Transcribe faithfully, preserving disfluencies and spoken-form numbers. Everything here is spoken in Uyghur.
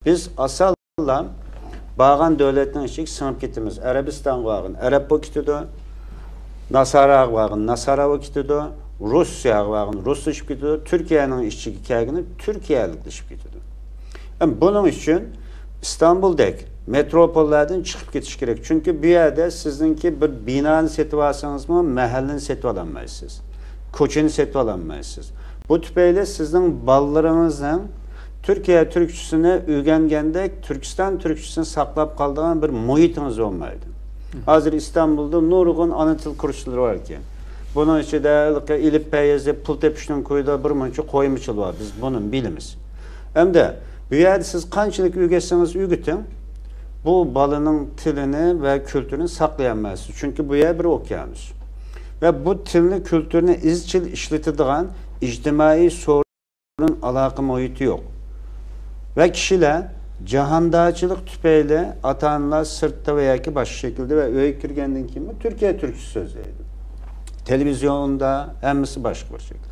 بىز ئاسانلا بارغان دۆلەتنىڭ ئىچىگە سىڭىپ كېتىمىز. ئەرەبىستانغا بارغىن، ئەرەب بولۇپ كېتىدۇ. ناساراغا بارغىن، ناسارا بولۇپ كېتىدۇ. روسىيەگە بارغىن، رۇسلىشىپ كېتىدۇ. تۈركىيەنىڭ ئىچىگە كەلگىنى تۈركىيەلىكلىشىپ كېتىدۇ. ئەم، بۇنىڭ ئۈچۈن ئىستانبۇلدەك مېتروپوللاردىن چىقىپ كېتىش كېرەك. چۈنكى بۇ يەردە سىزنىڭكى بىر بىنانى سېتىۋالسىڭىزمۇ، مەھەللىنى سېتىۋالالمايسىز. كوچىنى سېتىۋالالمايسىز. بۇ تۈپەيلى سىزنىڭ بالىلىرىڭىزنىڭ تۈركىيە تۈركچىسىنى ئۆگەنگەندەك، تۈركىستان تۈركچىسىنى ساقلاپ قالىدىغان بىر مۇھىتىڭىز بولمايدۇ. ھازىر ئىستانبۇلدا نۇرغۇن ئانا تىل كۇرسلىرى بار ئىكەن. بۇنىڭ ئىچىدە ھېلىقى ئېلىپبە يېزىپ پۇل تېپىشنىڭ كويىدا بىر مۇنچە قويمىچىلى بار. بىز بۇنى بىلىمىز. ئەمدى بۇ يەردە سىز قانچىلىك ئۆگەتسىڭىز ئۆگىتىڭ، بۇ بالىنىڭ تىلىنى ۋە كۈلتۈرىنى ساقلىيالمايسىز. چۈنكى بۇ يەر بىر ئوكيانۇس. ۋە بۇ تىلنى، كۈلتۈرنى ئىزچىل ئىشلىتىدىغان ئىجتىمائىي سورۇن، ئالاقە مۇھىتى يوق. ۋە كىشىلەر جاھاندارچىلىق تۈپەيلى ئاتا-ئانىلار سىرتتا ۋە ياكى باشقا شەكىلدە ۋە ئۆيگە كىرگەندىن كېيىن تۈركىيە تۈركچىسى سۆزلەيدۇ. تېلېۋىزىيوندا ھەممىسى باشقا بىر شەكىل.